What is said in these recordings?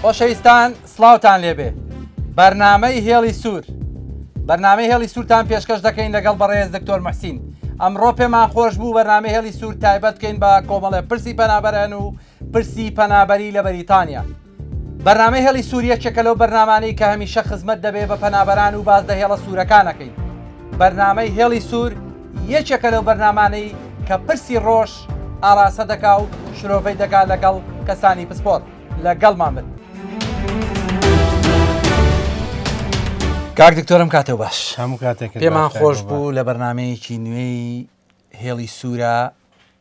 خۆشەویستان سڵاوتان لێبێ بەرنامەی هێڵی سوور بەرنامەی هێڵی سوورتان پێشکەش دەکەین لەگەڵ بەڕێز دکتۆر محسین ئەمڕۆ پێمان خۆش بوو بەرنامەی هێڵی سوور تایبەت بکەین بە کۆمەڵێ پرسی پەنابەران و پرسی پەنابەری لە بەریتانیا بەرنامەی هێڵی سوور یەکێکە لەو بەرنامانەی کە هەمیشە خزمەت دەبێ بە پەنابەران و باس لە هێڵە سوورەکان ئەکەین. بەرنامەی هێڵی سوور یەکێکە لەو بەرنامانەی کە پرسی ڕۆژ ئاڕاستە دەکا و شرۆڤەی دەکا لەگەڵ کەسانی پسپۆڕ. لەگەڵمان بن. کاک دکتۆرم کاتەو باش. هەموو کاتێکت باش پێمان کاک خۆش گۆڤار. بوو لە بەرنامەیەکی نوێی هێڵی سوورە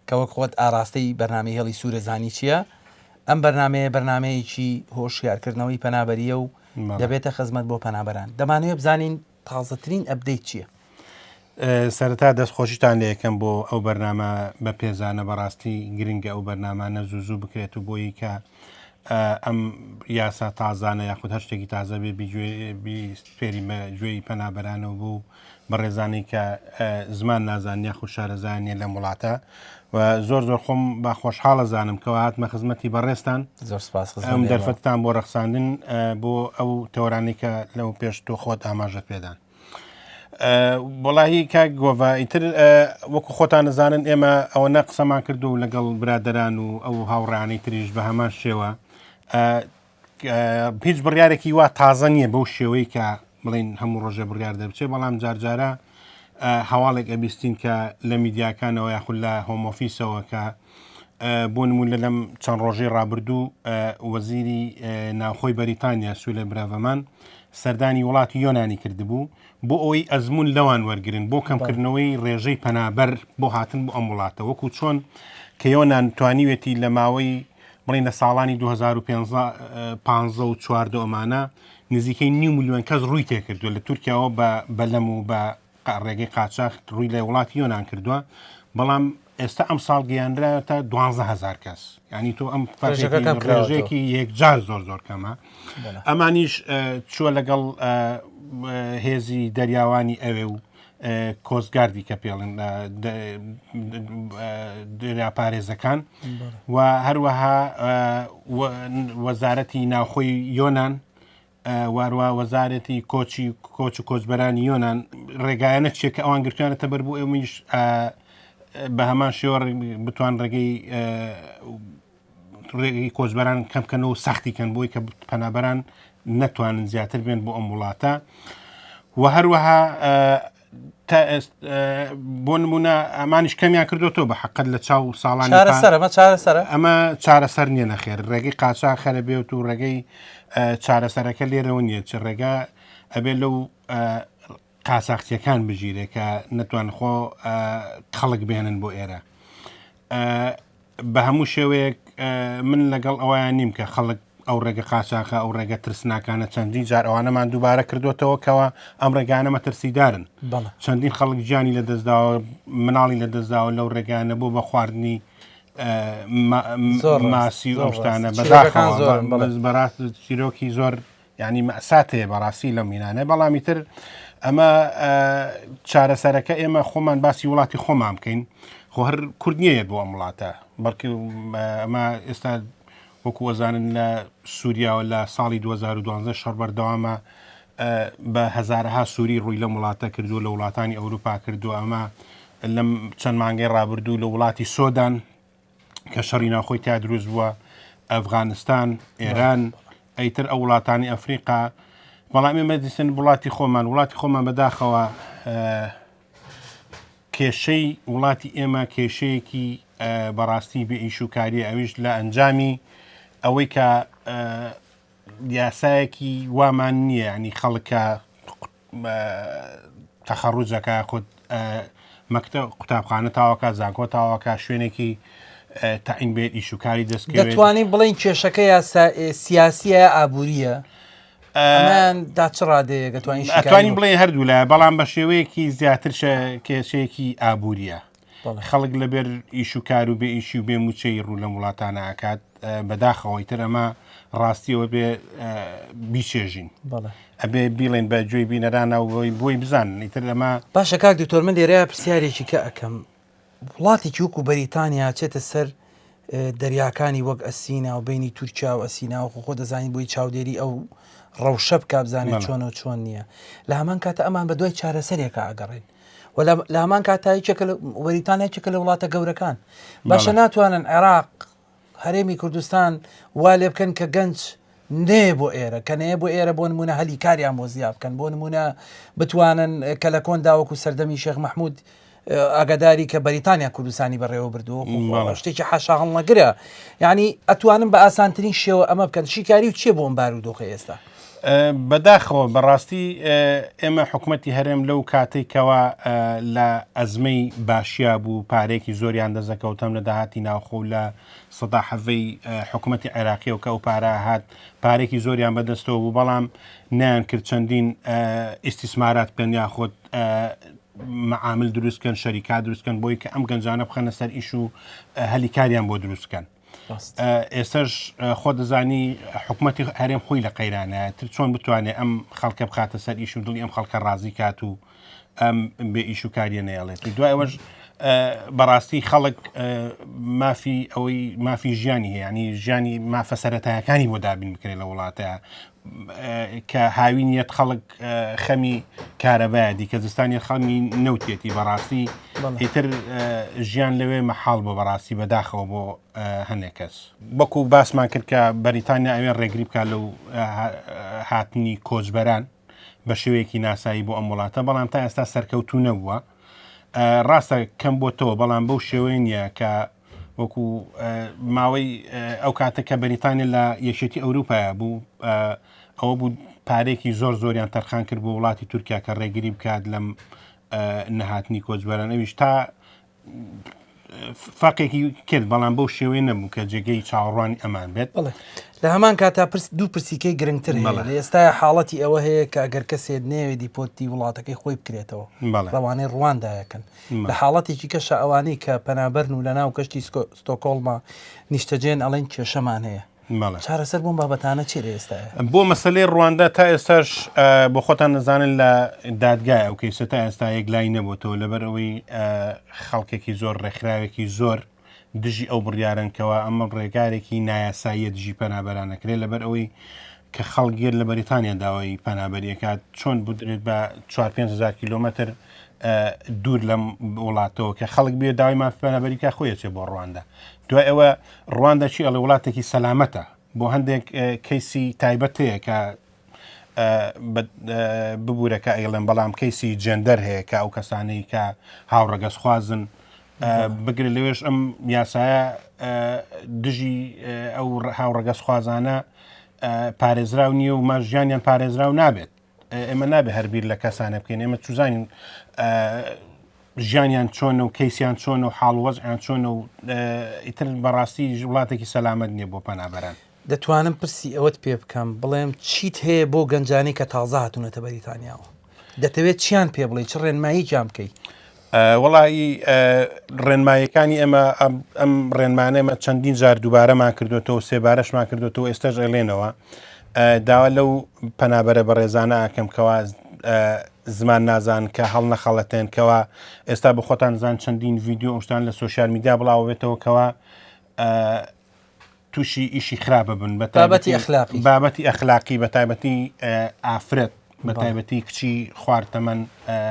کە وەک خۆت ئاراستەی بەرنامەی هێڵی سوورە زانی چییە؟ ئەم بەرنامەیە بەرنامەیەکی هۆشیارکردنەوەی پەنابەریە و دەبێتە خزمەت بۆ پەنابەران دەمانەوێت بزانین تازەترین update چییە؟ سەرەتا دەستخۆشیتان لە یەکەم بۆ ئەو بەرنامە بە پێزانە بەڕاستی گرنگە ئەو بەرنامانە زوو زوو بکرێت و بۆی کە ئەم یاسا تازانە یاخود هەر شتێکی تازە بێ بیسپێری بە گوێی پەنابەرانەوە بوو بەڕێزانەی کە زمان نازان یاخود شارەزایان نیە لەم وڵاتە و زۆر زۆر خۆم بە خۆشحاڵە زانم کەوا هاتمە خزمەتی بەڕێزتان زۆر سپاس خزمەت ئەم دەرفەتتان بۆ ڕەخساندن بۆ ئەو تەوەرانەی کە لەو پێش تۆ خۆت ئاماژەت پێدان. وەڵاهی کاک گۆڤا ئیتر وەکو خۆتان نەزانن ئێمە ئەوە نە قسەمان کرد و لەگەڵ برادران و ئەو هاوڕانەی تریش بە هەمان شێوە هیچ بڕیارێکی وا تازە نییە بەو شێوەی کە بڵین هەموو ڕۆژێ بڕیار دەبچێ بەڵام جارجارە هەواڵێک ئەبیستین کە لە میدیاکانەوە یاخود لە Home Office ەوە کە بۆ نمونە لەم چەند ڕۆژەی ڕابردوو وەزیری ناوخۆی بەریتانیا سوێلا براڤەرمان سەردانی وڵاتی یۆنانی کردبوو بۆ ئەوەی ئەزمون لەوان وەرگن بۆ کەمکردنەوەی ڕێژەی پەنابەر بۆ هاتن بۆ ئەم وڵاتە وەکو چۆن کە یۆنان توانیوێتی لە ماوەی بڵین لە ساڵانی 2015 و 14 ئەمانە نزیکەی نیو ملیۆن کەس ڕووی تێکردووە لە تورکیاوە بە بەلەم و بە ڕێگەی قاچاخ ڕووی لە وڵاتی یۆناان کردووە بەڵام ئێستا ئەم ساڵ گەیاندراوەتە 12000 کەس ینی تۆ ئەم ڕێژەیەکی یەکجار زۆر زۆر کەمە ئەمانیش چووە لەگەڵ هێزی دەریاوانی ئەوێ و coast guard ی کە پێڵن دەریاپارێزەکان و هەروەها وەزارەتی ناوخۆی یۆناان واروا وەزارەتی کۆچی کۆچ و کۆچبەرانی یۆناان ڕێگایانە چیە کە ئەوان گرتوانەتە بەر بوو ئێمەش بە هەمان شێوە بتوان ڕێگەی ڕێگەی کۆچبەران کەم بکەن و سەختی کەن بۆی کە پەنابەران نەتوانن زیاتر بێن بۆ ئەم وڵاتە و هەروەها تا بۆ نمونە ئەمانیش کەمیان کردوەوە بە حقت لە چاو ساڵان چارەسەرەمە چارەسەرە ئەمە چارەسەر نییە نەخێر ڕێگەی قاچا خەرە بێت و ڕێگەی چارەسەرەکە لێرەوە نییە چ ڕێگا ئەبێ لەو قاچاخچیەکان بگیرێ کە نەتوان خۆ خەڵک بێنن بۆ ئێرە بە هەموو شێوەیەک من لەگەڵ ئەویان نیم کە خەڵک ئەو ڕێگە قاچاخە ئەو ڕێگە ترسناکانە چەندین جار ئەوانەمان دووبارە کردوتەوە کەەوە ئەم ڕێگانە مەترسیدارن چەندین خەڵک گیانی لە دەستداوە مناڵی لە دەستداوە لەو ڕێگانە بۆ بە خواردنی ماسی و ئەو شتانە بەداخەوە بەڕاست چیرۆکی زۆر یانی مەئسات هەیە بەڕاستی لەم مینانە بەڵام ئیتر ئەمە چارەسەرەکە ئێمە خۆمان باسی وڵاتی خۆمان بکەین خۆ هەر کورد نییە بۆ ئەم وڵاتە بەڵکو ئەمە ئێستا وەکو وەزانن لە سووریاوە لە ساڵی 2012 شەڕ بەردەوامە بە هەزارەها سووری ڕووی لەم وڵاتە کردو لە وڵاتانی ئەوروپا کردو ئەمە لەم چەند مانگەی ڕابردوو لە وڵاتی سۆدان کە شەڕی ناوخۆی تیا دروست بووە ئەفغانستان ئێران ئەیتر ئەو وڵاتانی ئەفریقا بەڵام ئێمە دیسن وڵاتی خۆمان وڵاتی خۆمان بەداخەوە کێشەی وڵاتی ئێمە کێشەیەکی بەڕاستی بێ ئیش و کاریە ئەویش لە ئەنجامی ئەوەی کە یاسایەکی وامان نییە ینی خەڵکە تەخەڕوجەکە یاخود مەکتە قوتابخانە تاوەکە زانکۆ تاوەکە شوێنێکی تەعین بێت ئیش و کاری دەستکەوێت دەتوانین بڵێین کێشەکە یاسا سیاسیە یا ئابووریە ئەمان دا چ ڕادەیەک دەتوانین شیکاری ئەتوانین بڵێن هەردوو لایە بەڵام بە شێوەیەکی زیاتر کێشەیەکی ئابووریە خەڵک لەبەر ئیش و کار و بێ ئیشی و بێ موچەی ڕوو لەم وڵاتانە ئەکات بەداخەوەی تر ئەمە ڕاستیەوە بێ بیچێژین ئەبێ بیڵێن بە گوێی بینەرانە و بۆی بۆی بزانن ئیتر ئەمە باشە کاک دکتۆر من لێرەیە پرسیارێکی کە ئەکەم وڵاتێکی وەکو بەریتانیا چێتە سەر. دەریاکانی وەک ئەسینا و بینی تورکیا و ئەسینا و خۆ دەزانین بۆی چاودێری ئەو ڕەوشە بکا بزانێت چۆن و چۆن نییە لە هەمان کاتە ئەمان بە دوای چارەسەرێکە ئەگەڕێن و لە هەمان کاتا یەکێکە لە بەریتانیا یەکێکە لە وڵاتە گەورەکان باشە ناتوانن عێراق هەرێمی کوردستان وا لێ بکەن کە گەنج نێ بۆ ئێرە کە نەیە بۆ ئێرە بۆ نمونە هەلی کاریان بۆ زیاد بکەن بۆ نمونە بتوانن کە لە کۆن داوەکو سەردەمی شێخ مححمود ئاگاداری کە بەریتانیا کوردستانی بەڕێوە بردووە شتێکی حاشاهەڵنەگرە یعنی ئەتوانم بە ئاسانترین شێوە ئەمە بکەن شیکاری و چیە بۆ ئەم بارودۆخە ئێستا؟ بەداخەوە بەڕاستی ئێمە حکومەتی هەرێم لەو کاتەی کەوا لە ئەزمەی باشیا بوو پارێکی زۆریان دەزەکەوتەم لە داهاتی ناوخۆ لە سەدا حەڤەی حکومەتی عێراقیەوە کە ئەو پارە هات پارێکی زۆریان بەدەستەوە بوو بەڵام نیان کرد چەندین ئیسیسمارات بکەن یاخود معامل دروست کەن شەریکات دروست کەن بۆی کە ئەم گەنجانە بخەنە سەر ئیش و هەلی کاریان بۆ دروست کەن ئێستش خۆ دەزانی حکوومەتی هەرێم خۆی لە قەیرانە تر چۆن بتوانێت ئەم خەڵکە بخاتە سەر ئیش و دڵی ئەم خەڵکە ڕازی کات و ئەم بێ ئیش و کاریە نەیەڵێت و دوای ئەوەش بەڕاستی خەڵک مافی ئەوەی مافی ژیانی هەیە ینی ژیانی مافە سەتایەکانی بۆ دابین بکرێت لە وڵاتە کە هاوینیەت خەڵک خەمی کارەبایە دیکە زستانی خەمی نەوتێتی بەڕاستی ئیتر ژیان لەوێ مەحاڵ بۆ بەڕاستی بەداخەوە بۆ هەندێک کەس وەکو باسمان کرد کە بەریتانیا ئەوێ ڕێگری بکات لەو هاتنی کۆچبەران بە شێوەیەکی ناسایی بۆ ئەم وڵاتە بەڵام تا ئێستا سەرکەوتو نەبووە ڕاستە کەم بۆتەوە بەڵام بەو شێوەیە نییە کە وەکو ماوەی ئەو کاتە کە بەریتانیا لە یەکێتی ئەوروپایە بوو ئەوە بوو پارێکی زۆر زۆریان تەرخان کرد بۆ وڵاتی تورکیا کە ڕێگری بکات لەم نەهاتنی کۆچبەران ئەویش تا فەقێکی کرد بەڵام بەو شێوەیە نەبوو کە جێگەی چاوەڕوانی ئەمان بێت بەڵێ لە هەمان کاتا پرس دوو پرسیکەی گرنگتر هەیە لە ئێستا حاڵەتی ئەوە هەیە کە ئەگەر کەسێت نەیەوێت deport ی وڵاتەکەی خۆی بکرێتەوە ڕەوانەی ڕواندایەکەن لە حاڵەتێکی کەشە ئەوانەی کە پەنابەرن و لە ناو کەشتی ستۆکۆڵما نیشتەجێن ئەڵێن کێشەمان هەیە چارەسەر بۆم بابەتانە چی لە ئێستاە؟ بۆ مەسلەی ڕواندا تا ئێستاش بۆ خۆتان نەزانن لە دادگای ئەو کەیسە تا ئێستا یەکلای نەبووتەوە لەبەر ئەوەی خەڵکێکی زۆر ڕێکخراوێکی زۆر دژی ئەو بڕیارەن کەوا ئەمە ڕێگارێکی نایاساییە دژی پەنابەران ئەکرێت لەبەر ئەوەی کە خەڵک گەر لە بەریتانیا داوای پەنابەری ئەکات چۆن بدرێت بە 4 هزار کیلۆمەتر دوور لەم وڵاتەوە کە خەڵک بێ داوای مافی پەنابەری بکات خۆی ئەچێ بۆ ڕواندا دوای ئەوە ڕواندا چی ئەڵێ وڵاتێکی سەلامەتە بۆ هەندێک کەیسی تایبەت هەیە کە ببوورە کە ئەیڵێن بەڵام کەیسی جێندەر هەیە کە ئەو کەسانەی کە هاوڕەگەزخوازن بگرە لەوێش ئەم یاسایە دژی ئەو هاوڕەگەزخوازانە پارێزراو نییە و ما ژیانیان پارێزراو نابێت ئێمە نابێ هەر بیر لە کەسانە بکەین ئێمە چزانین ژیانیان چۆنە و کەیسیان چۆنە و حاڵ وەزعیان چۆنە و ئیتر بەڕاستی وڵاتێکی سەلامەت نییە بۆ پەنابەران. دەتوانم پرسی ئەوەت پێ بکەم بڵێم چیت هەیە بۆ گەنجانی کە تازە هاتوونەتە بەریتانیاوە دەتەوێت چیان پێ بڵێی چ ڕێنماییکیان بکەی؟ وەڵایی ڕێنماییەکانی ئێمە ئەم ڕێنمانە ئێمە چەندین جار دووبارەمان کردوێتەوە سێبارەشمان کردوێتەوە ئێستاش ئەڵێنەوە داوا لەو پەنابەرە بەڕێزانە ئەکەم کەوا زمان نازان کە هەڵنەخەڵەتێن کەوا ئێستا بە خۆتان زان چەندین ڤیددیو ئەوشتان لە social media بڵاوبێتەوە کەوا تووشی ئیشی خراپە بن بە بابەتی ئەخلاقی بابەتی ئەخلاقی بە تایبەتی ئافرەت بە تایبەتی کچی خوار تەمەن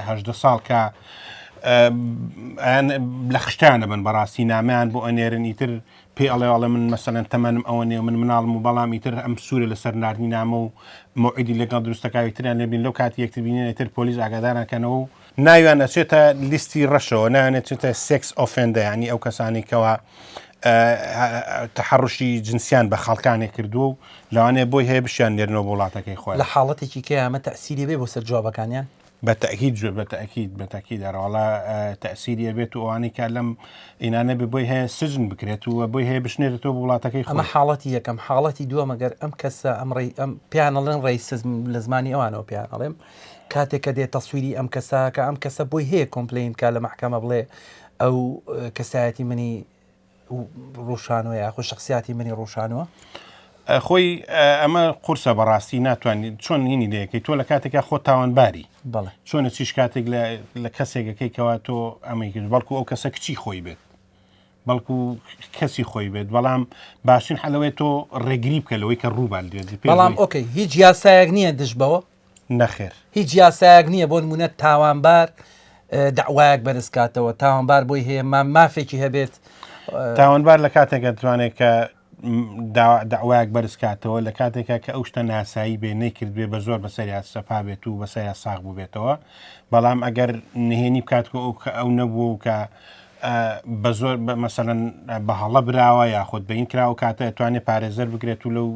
هەدە ساڵ کە لە خشتانە بن بەڕاستی نامیان بۆ ئەنێرن ئیتر پێ ئەڵێ ئەڵێ من مەسەلەن تەمەنم ئەوە نیە من مناڵم و بەڵام ئیتر ئەم سوورە لەسەر ناردنی نامە و مەوعیدی لەگەڵ دروستەکاوی تریان لێبین لەو کاتی یەکتر بینێ تر پۆلیس ئاگاداران کەنەوە و ناویان ئەچێتە لیستی ڕەشەوە ناویان ئەچێتە sex offender ینی ئەو کەسانی کەوا تەحەڕوشی جنسیان بە خەڵکانێک کردووە و لەوانەیە بۆی هەیە بشیان نێرنەوە بۆ وڵاتەکەی خۆیان. لە حاڵەتێکی کەی ئەمە تەئسیری بێ بۆ سەر جوابەکانیان؟ بە تەئکید جوێ بە تەئکید بە تەئکید ئەرەوەڵا تەئسیری ئەبێت و ئەوانەی کە لەم ئینانە بێ بۆی هەیە سجن بکرێت و بۆی هەیە بشنێرێتەوە بۆ وڵاتەکەی ئەمە خۆی. حاڵەتی یەکەم حاڵەتی دووەم ئەگەر ئەم کەسە ئەم ڕێی ئەم پێیان ئەڵێن racism لە زمانی ئەوانەوە پێیان ئەڵێم کاتێک کە دێ تەسویری ئەم کەسە کە ئەم کەسە بۆی هەیە complain بکا لە مەحکەمە بڵێ ئەو کەسایەتی منی ڕوشانوە یاخۆ شخصیاتی منی ڕوشانوە؟ خۆی ئەمە قورسە بەڕاستی ناتوانانی چۆن هینی لەکەی تۆ لە کاتێکا خۆ تاوانباری بەڵێ چۆنە چیش کاتێک لە کەسێکەکەی کەوا تۆ ئەمەی کرد بەڵکو ئەو کەسە کچی خۆی بێت. بەڵکو کەسی خۆی بێت بەڵام باشترین حەلەوەی تۆ ڕێگری بکە لەوەی کە ڕووبال دێت بەڵام okay هیچ یاسایەک نییە دژ بەوە نەخێر هیچ یاسایەک نییە بۆ نمونە تاوانبار داوایەک بەرزکاتەوە تاوانبار بۆی هەیە مافێکی هەبێت تاوانبار لە کاتێکە دەتوانێت کە داوایەک بەرزکاتەوە لە کاتێکا کە ئەو شتە ناسایی بێ نەیکردبێ بە زۆر بەسەریا سەپا بێت و بەسەریا ساغ بووبێتەوە بەڵام ئەگەر نهێنی بکات کە ئەو کە ئەو نەبوو و کە بە زۆر مەسەلەن بە هەڵە براوە یاخود بەین کراوە کاتە توانێت پارێزەر بگرێت و لەو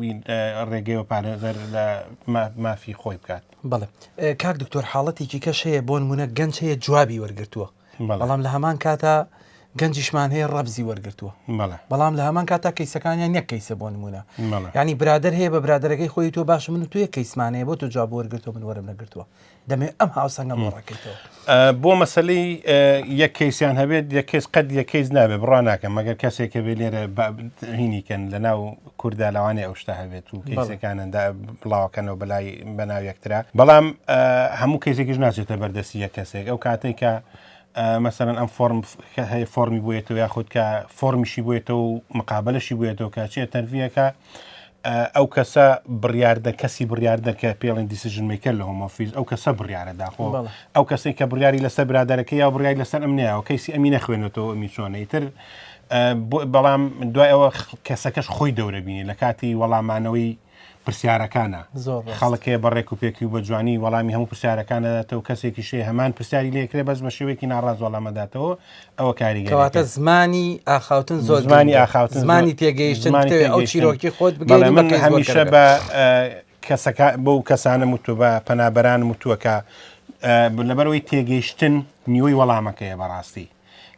ڕێگەیەوە پارێزەر لە مافی خۆی بکات. بەڵێ کاک دکتۆر حاڵەتێکی کەش هەیە بۆ نمونە گەنج هەیە جوابی وەرگتووە بەڵام لە هەمان کاتا گەنجیشمان هەیە ڕەبزی وەرگتووە بەڵام لە هەمان کاتا کەیسەکانیان یەک کەیسە بۆ نمونە ینی برادر هەیە بە برادەرەکەی خۆی تۆ باش من و تو یەک کەیسمانەیە بۆ تۆ جواب وەرگتووە من وەرم نەگرتووە دەمێ ئەم هاوسەنگە بۆ ڕەکەیتەوە. بۆ مەسلەی یەک کەیسیان هەبێت یەک کەس قەت یەک کەیس نابێ بڕا ناکەم مەگەر کەسێک کە بێ لێرە هینی کەن لە ناو کووردا لەوانەیە ئەو شتە هەبێت و کەیسەکانندا بڵاوەکەنەوە بەلای بەناو یەکترا بەڵام هەموو کەیسێکیش ناچێتە بەردەستی یەک کەسێک ئەو کاتێک کە مەسەرەن ئەم فۆرم هەیە فۆرمی بووێتەوە یاخود کە فۆرمیشی بووێتەوە و مقابلەشی بووێتەوە کە چیە تەرڤیەکە ئەو کەسە بڕیاردە کەسی بڕیاردەر کە پێڵێن decision maker لە Home Office ئەو کەسە بڕیارە داخۆ ئەو کەسێک کە بڕیاری لەسەر برادەرەکە یا بڕیاری لەسەر ئەم نەیەوە کەیسی ئەمی نەخوێنێتەوە ئەمی چۆنە ئیتر بەڵام دوای ئەوە کەسەکەش خۆی دەورە بینی لە کاتی وەڵامانەوەی پرسیارەکانە خەڵک هەیە بە ڕێک و پێکی و بە جوانی وەڵامی هەموو پرسیارەکان دەداتەوە کەسێکی شێ هەمان پرسیاری لێکرێ بەس بە شێوەیەکی ناڕاست وەڵامەداتەوە ئەوە کاریگەری کەواتە زمانی ئاخاوتن زۆر زمانی ئاخاوتن زمانی تێگەیشتن زمانی ئەو چیرۆکی خۆت بگەێنی من هەمیشە بە کەسەکە بۆ کەسانە وتوە بە پەنابەران وتووە کە لەبەرەوەی تێگەیشتن نیوەی وەڵامەکەیە بەڕاستی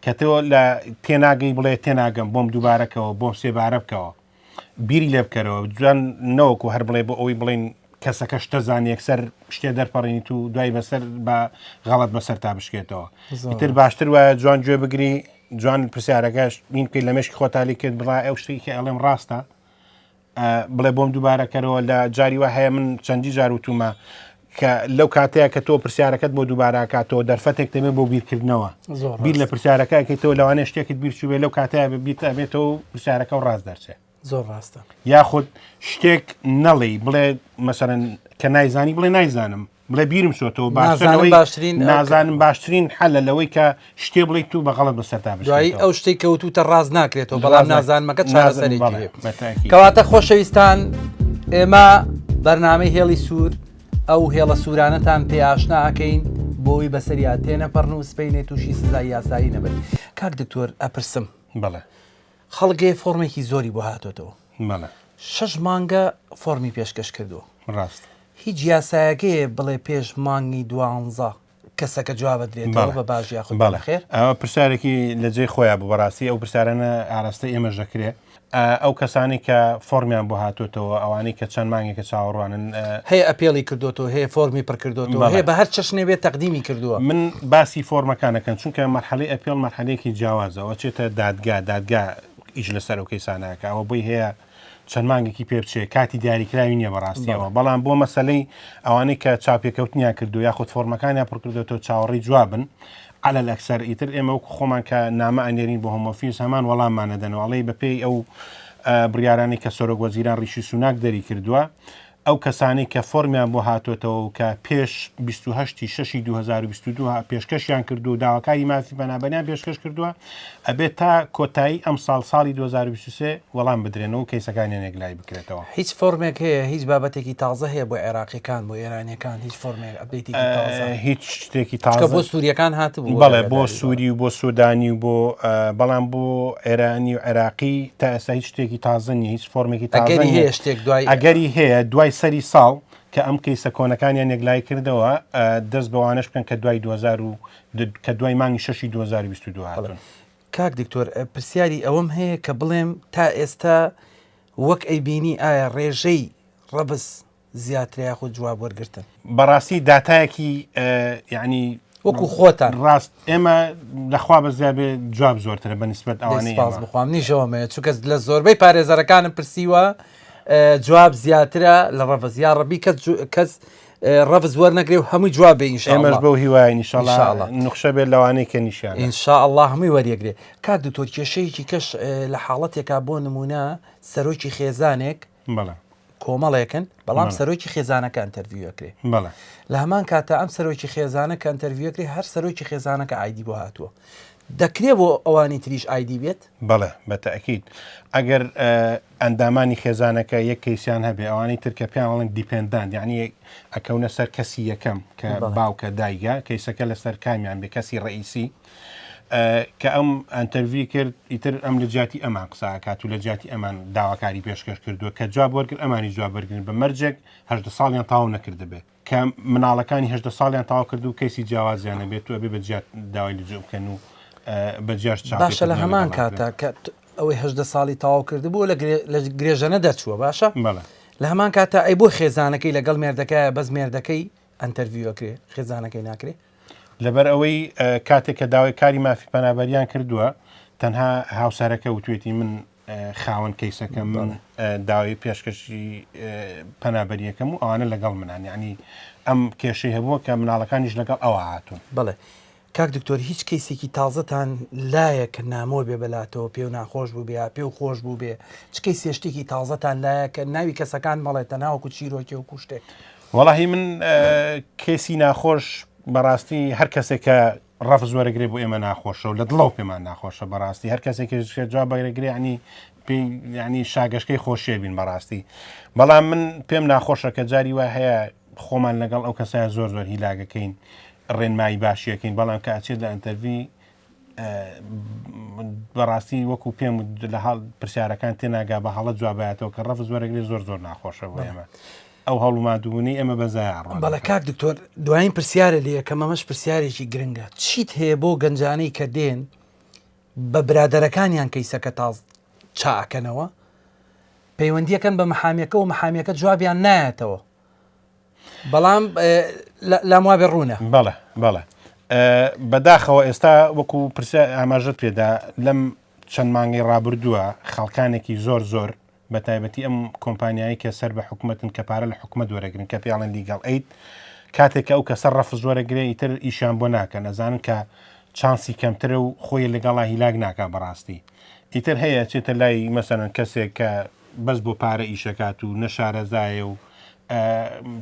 کە تۆ لە تێناگەی بڵێ تێناگەم بۆم دووبارەکەەوە بۆم سێبارە بکەوە بیری لێ بکەرەوە جوان نەوەکو هەر بڵێ بۆ ئەوەی بڵین کەسەکە شتە زان یەکسەر شتێ دەرپەڕینیت و دوای بەسەر بە غەڵت بەسەر تا بشکێتەوە ئیتر باشتر وایە جوان گوێ بگری جوان پرسیارەکەش بین بکەیت لە مێشکی خۆتالی کرد بڵا ئەو شتێکی ئەڵێم ڕاستە بڵێ بۆم دووبارەکەرەوە لە جاری وا هەیە من چەندی جار وتومە کە لەو کاتەیە کە تۆ پرسیارەکەت بۆ دووباراکاتەوە دەرفەتێک دەبێت بۆ بیرکردنەوە بیر لە پرسیارەکە ئەکەیتەوە لەوانەیە شتێکت بیر چوبێ لەو کاتەیە بیرت ئەبێتەوە و پرسیارەکە و ڕاست دەرچێ زۆر ڕاستە یاخود شتێک نەڵێی بڵێ مەسەرەن کە نایزانی بڵێ نایزانم بڵێ بیرم چۆتەوە باشترین باشترین نازانم باشترین حەلە لەوەی کە شتێ بڵیت و بە غەڵت بەسەرتا دوایی ئەو شتێک کەوتوتە ڕاست ناکرێتەوە بەڵام نازانمەکە چارەسەرێکی هەیە کەواتە خۆشەویستان ئێمە بەرنامەی هێڵی سوور ئەو هێڵە سوورانەتان پێ ئاشنا ئەکەین بۆی بەسەریا تێنەپەڕن و سپینێ تووشی سزای یاسایی نەبن کاک دکتۆر ئەپرسم بەڵێ خەڵگێ فۆرمێکی زۆری بۆ هاتۆتەوە بەڵێ شەش مانگە فۆرمی پێشکەش کردووە ڕاست هیچ یاسایەکەیە بڵێ پێش مانگی دوانزە کەسەکە جواب بدرێتەوە بە باش یاخود بەڵێ خێر ئەوە پرسیارێکی لە جێی خۆیان بوو بەڕاستی ئەو پرسیارانە ئاراستەی ئێمەش دەکرێ ئەو کەسانی کە فۆرمیان بۆ هاتوێتەوە ئەوانەی کە چەند مانگێکە چاوەڕوانن هەیە appeal ی کردوێتەوە هەیە فۆرمی پڕکردوێتەوە هەیە بە هەر چەشنێ بێت تەقدیمی کردووە من باسی فۆرمەکانەکەن چونکە مەرحەلەی appeal مەرحەلەیەکی جیاوازەوە چێتە دادگا دادگا ئیش لەسەر ئەو کەیسانەکە ئەوە بۆی هەیە چەند مانگێکی پێ بچێ کاتی دیاریکراوی نییە بەڕاستیەوە بەڵام بۆ مەسلەی ئەوانەی کە چاپێکەوتنیان کردو یاخود فۆرمەکانیان پڕکردێتەوە چاوەڕێی جوابن على الأکثر ئیتر ئێمە وەکو خۆمان کە نامە ئەنێرین بۆ Home Office هەمان وەڵاممان نەدەنەوە ئەڵێ بەپێی ئەو بڕیارانەی کە سەرۆک وەزیران ڕیشی سوناک دەری کردووە ئەو کەسانەی کە فۆرمیان بۆ هاتۆتەوە و کە پێش 28 شەشی 2022 پێشکەشیان کردو و داواکاری مافی پەنابەریان پێشکەش کردووە ئەبێت تا کۆتایی ئەم ساڵ ساڵی 2023 وەڵام بدرێنەوە و کەیسەکانیان یەکلایی بکرێتەوە. هیچ فۆرمێک هەیە هیچ بابەتێکی تازە هەیە بۆ عێراقیەکان بۆ ئێرانیەکان هیچ فۆرمێک update ێکی تازە هیچ شتێکی تازە بۆ سووریەکان هاتبوو بەڵێ بۆ سووری و بۆ سوودانی و بۆ بەڵام بۆ ئێرانی و عێراقی تا ئێستا هیچ شتێکی تازە نیە هیچ فۆرمێکی تازە هەیە شتێک دوای ئەگەری هەیە دوای سەری ساڵ کە ئەم کەیسە کۆنەکانیان یەکلایی کردەوە دەست بەوانش بکەن کە دوای 2000 و کە دوای مانگی شەشی 2022 هاتون. کاک دکتۆر پرسیاری ئەوەم هەیە کە بڵێم تا ئێستا وەک ئەیبینی ئایا ڕێژەی ڕەبز زیاترە یاخود جواب وەرگتن؟ بەڕاستی داتایەکی یعنی وەکو خۆتان ڕاست ئێمە لەخوا بەزیا بێ جواب زۆرترە بە نسبەت ئەوانەی سپاس بخوام نیشەوەمەیە چونکە لە زۆربەی پارێزەرەکانم پرسیوە جواب زیاترە لە ڕەفز یا ڕەبی کەس کەس ڕەفز وەرنەگرێ و هەمووی جواب بێ ئێمەش ئینشاءاللە. بەو هیوایەین ئینشاءاللە ئینشاءاللە. نوخشە بێت لەوانەی کە نیشیانە. ان شاء اللە هەمووی وەریەگرێ. کاک دکتۆر کێشەیەکی کەش لە حاڵەتێکا بۆ نمونە سەرۆکی خێزانێک بەڵێ. کۆمەڵێکن بەڵام سەرۆکی خێزانەکە interview ئەکرێ بەڵێ. لە هەمان کاتا ئەم سەرۆکی خێزانە کە interview ئەکرێ هەر سەرۆکی خێزانەکە ID بۆ هاتووە دەکرێ بۆ ئەوانی تریش ID بێت؟ بەڵێ بە تەئکید ئەگەر ئەندامانی خێزانەکە یەک کەیسیان هەبێ ئەوانەی تر کە پێیان ئەڵێن dependent یعنی ئەکەونە سەر کەسی یەکەم کە باوکە دایگە کەیسەکە لەسەر کامیان بێ کەسی ڕئیسی کە ئەم interview کرد ئیتر ئەم لە جیاتی ئەمان قساکات و لە جیاتی ئەمان داواکاری پێشکەش کردووە کە جواب وەرگر ئەمانی جواب وەرگن بە مەرجێک هەدە ساڵیان تاو نەکردبێ کە مناڵەکانی 18 ساڵیان تاو کرد و کەیسی جیاوازیان نەبێت و ئەبێ بە جیات داوای لجوء بکەن و بە جیاش باشە لە هەمان کاتا کە ئەوەی 18 ساڵی تەواو کردبوو لە گرێژەنە دەرچووە باشە لە هەمان کاتا ئەی بۆ خێزانەکەی لەگەڵ مێردەکەیە بەس مێردەکەی interview ئەکرێ خێزانەکەی ناکرێ؟ لەبەر ئەوەی کاتێک کە داوای کاری مافی پەنابەریان کردووە تەنها هاوسەرەکە وتوێتی من خاوەن کەیسەکەم من داوای پێشکەشی پەنابەریەکەم و ئەوانە لەگەڵ منان یعنی ئەم کێشەی هەبووە کە مناڵەکانیش لەگەڵ ئەوە هاتوون. بەڵێ کاک دکتۆر هیچ کەیسێکی تازەتان لایە کە نامۆ بێ بەلاتەوە پێو ناخۆش بوو بێ پێو خۆش بوو بێ چ کەیسێ شتێکی تازەتان لایە کە ناوی کەسەکان مەڵێ تەنها وەکو چیرۆکێ وەکو شتێک. وەڵاهی من کەیسی ناخۆش بەڕاستی هەر کەسێک کە ڕەفز وەرەگرێ بۆ ئێمە ناخۆشە و لە دڵەوە پێمان ناخۆشە بەڕاستی هەر کەسێک جواب بەرەگرێ ینی پێی ینی شاگەشکەی خۆشیە بین بەڕاستی بەڵام من پێم ناخۆشە کە جاری وا هەیە خۆمان لەگەڵ ئەو کەسە زۆر زۆر هیلاگەکەین ڕێنمایی باشیەکەین بەڵام کە ئەچێت لە interview بەڕاستی وەکو پێم لە حاڵ پرسیارەکان تێناگا بە هەڵە جوابایەتەوە کە ڕەفز وەرەگرێ زۆر زۆر ناخۆشە بۆ ئێمە ئەو هەوڵ و مادوونەی ئێمە بە زایە ڕۆ بەڵێ کاک دکتۆر دوایین پرسیارە لێ یەکەم ئەمەش پرسیارێکی گرنگە چیت هەیە بۆ گەنجانەی کە دێن بە برادەرەکانیان کەیسەکە تاز چاکەنەوە پەیوەندیەکەن بە محامیەکە و محامیەکە جوابیان نایەتەوە بەڵام لام وابێ ڕوونە. بەڵێ بەڵێ بەداخەوە ئێستا وەکو پرسیار ئاماژەت پێدا لەم چەند مانگەی ڕابردووە خەڵکانێکی زۆر زۆر بە تایبەتی ئەم کۆمپانیایی کە سەر بە حکومەتن کە پارە لە حکومەت وەرەگرن کە پێیاڵێن legal aid کاتێک کە ئەو کەسە ڕەفز وەرەگرێ ئیتر ئیشیان بۆ ناکەن ئەزانن کە چانسی کەمترە و خۆی لەگەڵا هیلاک ناکا بەڕاستی ئیتر هەیە چێتە لای مەسەلەن کەسێک کە بەس بۆ پارە ئیشەکات و نەشارەزایە و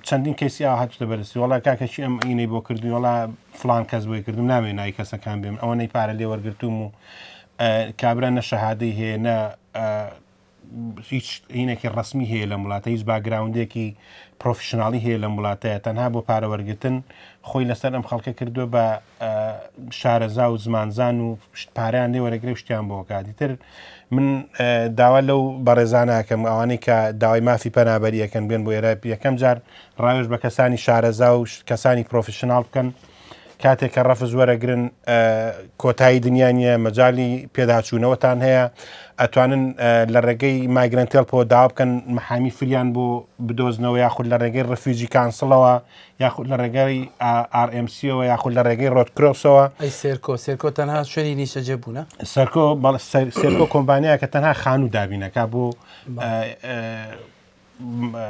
چەندین کەسی ئاوا هاتوتە بەرسی وڵا کاکە چی ئەم ئینەی بۆ کردوی وڵا فلان کەس بۆی کردم ناوێ ناوی کەسەکان بێم ئەوەنەی پارە لێ وەرگتوم و کابرا نە شەهادەی هەیە نە هیچ هینێکی ڕسمی هەیە لەم وڵاتە هیچ background ێکی professional ی هەیە لەم وڵاتەیە تەنها بۆ پارە وەرگتن خۆی لەسەر ئەم خەڵکە کردووە بە شارەزا و زمانزان و پارەیان لێ وەرەگرێ و شتیان بۆ کات ئیتر من داوا لەو بەڕێزاناکەم ئەوانەی کە داوای مافی پەنابەریەکەن بێن بۆ ئێرە یەکەم جار ڕاوێژ بە کەسانی شارەزا و کەسانی professional بکەن کاتێک کە ڕەفز وەرەگرن کۆتایی دنیا نییە مەجای پێداچوونەوەتان هەیە ئەتوانن لە ڕێگەی Migrant Help ەوە داوا بکەن محامی free یان بۆ بدۆزنەوە یاخود لە ڕێگەی Refugee Council ەوە یاخود لە ڕێگای RMC یەوە یاخود لە ڕێگەی Red Cross ەوە. ئەی Serco Serco تەنها شوێنی نیشتەجێ بوونە؟ Serco بەڵێ Serco کۆمپانیایەکە تەنها خانوو دابینەکا بۆ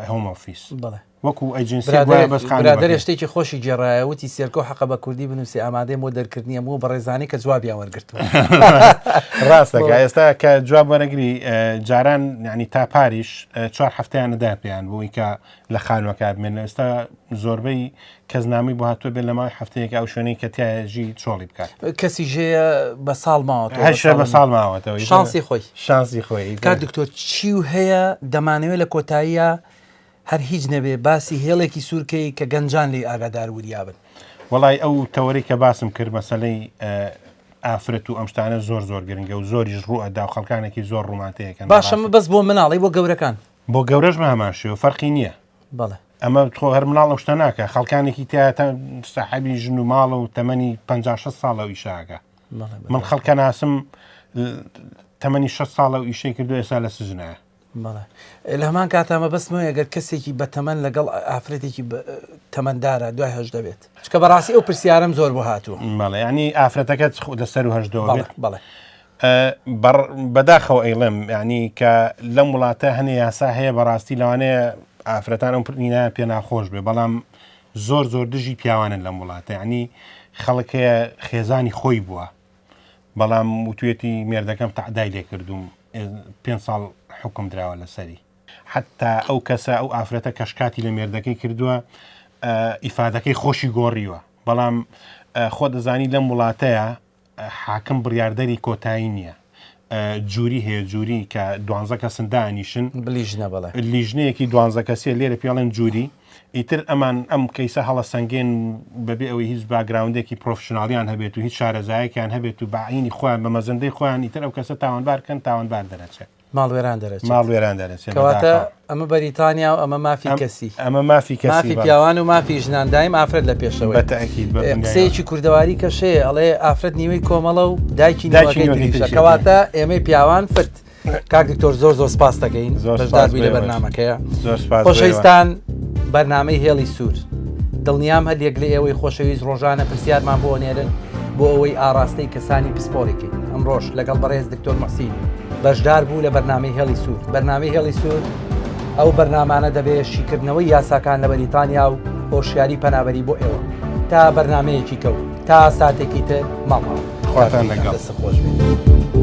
Home Office بەڵێ وەکو ئەجنسی گوایە بەس خانوو برادەرێ بەکرێ. شتێکی خۆشی گێڕایە وتی Serco حەقە بە کوردی بنووسێ ئامادەیم بۆ دەرکردنی ئەم و بەڕێزانەی کە جوابیان وەرگرتووە. ڕاستەکە ئێستا کە جواب وەرەگری جاران یعنی تا پاریش چوار هەفتەیان نەدا پێیان بۆی کە لە خانوەکە بمێنن ئێستا زۆربەی کەس نامی بۆ هاتووە بێت لە ماوەی هەفتەیەک ئەو شوێنەی کە تایە ژی چۆڵی بکات کەسی ژەیە بە ساڵ ماوەتەوە هەشە بە ساڵ ماوەتەوە شانسی خۆی شانسی خۆی کاک دکتۆر چی و هەیە دەمانەوێت لە کۆتاییە هەر هیچ نەبێ باسی هێڵێکی سوورکەی کە گەنجان لی ئاگادار وریابن وەڵای ئەو تەوەری کە باسم کرد مەسلەی ئافرەت و ئەم شتانە زۆر زۆر گرنگە و زۆریش ڕوو ئەدا و خەڵکانێکی زۆر ڕوومانتەیەکەن باشە بەس بۆ مناڵی بۆ گەورەکان بۆ گەورەش بە هەمان شێوە فەرقی نییە. بەڵێ. ئەمە خۆ هەر مناڵ ئەو شتە ناکا خەڵکانێکی تیا تا ساحەبی ژن و ماڵە و تەمەنی 50 60 ساڵە و ئیشە ئەکا. بەڵێ بەڵێ. من خەڵکە ناسم تەمەنی 60 ساڵە و ئیشەی کردو ئێستا لە سجنایە. بەڵێ لە هەمان کاتا مەبەستمەوەی ئەگەر کەسێکی بەتەمەن لەگەڵ ئافرەتێکی تەمەندارە دوای هەژدە بێت چکە بەڕاستی ئەو پرسیارم زۆر بۆ هاتووە. بەڵێ یانی ئافرەتەکە لە سەر و هەژدەوە بێت. بەڵێ. بەداخەوە ئەیڵێم یعنی کە لەم وڵاتە هەنێ یاسا هەیە بەڕاستی لەوانەیە ئافرەتان ئەم پرینایان پێ ناخۆش بێ بەڵام زۆر زۆر دژی پیاوانن لەم وڵاتە یعنی خەڵک هەیە خێزانی خۆی بووە بەڵام وتوێتی مێردەکەم تەعدای لێ کردووم پێ ساڵ حکم دراوە لەسەری حتا ئەو کەسە ئەو ئافرەتە کەشکاتی لە مێردەکەی کردووە ئیفادەکەی خۆشی گۆڕیوە بەڵام خۆ دەزانی لەم وڵاتەیە حاکم بڕیاردەری کۆتایی نییە. jury هەیە jury کە دوانزە کەسن دانیشن لیژنە بەڵێ لیژنەیەکی دوانزە کەسیە لێرە پێڵێن jury ئیتر ئەمان ئەم case ە هەڵەسەنگێن بەبێ ئەوەی هیچ background ێکی professional یان هەبێت و هیچ شارەزایەکیان هەبێت و بەعینی خۆیان بە مەزەندەی خۆیان ئیتر ئەو کەسە تاوانبار کەن تاوانبار دەرەچێت. ماڵ وێران دەرەچێت. ماڵ وێران دەرەچێت. کەواتە ئەمە بەریتانیا و ئەمە مافی کەسی. ئەمە مافی کەسی. مافی پیاوان و مافی ژنان دایم ئافرەت لە پێشەوەیە. بە تەئکید بە دنیای. قسەیەکی کوردەواری کەشەیە ئەڵێ ئافرەت نیوەی کۆمەڵە و دایکی نیوەکەی تریشە. کەواتە ئێمەی پیاوان فت. کاک دکتۆر زۆر زۆر سپاس دەکەین بەشدار بووی لە بەرنامەکەیە. زۆر سپاس. خۆشەویستان بەرنامەی هێڵی سوور. دڵنیام هەر یەک لە ئێوەی خۆشەویست ڕۆژانە پرسیارمان بۆ ئەنێرن بۆ ئەوەی ئاڕاستەی کەسانی پسپۆڕی کەین. ئەمڕۆش لەگەڵ بەڕێز دکتۆر موحسین بەشدار بوو لە بەرنامەی هێڵی سوور. بەرنامەی هێڵی سوور ئەو بەرنامانە دەبێ شیکردنەوەی یاساکان لە بەریتانیا و هۆشیاری پەنابەری بۆ ئێوە. تا بەرنامەیەکی کە و تا ساتێکی تر ماڵئاوا. خواتان لەگەڵ. دەستت خۆش بێت.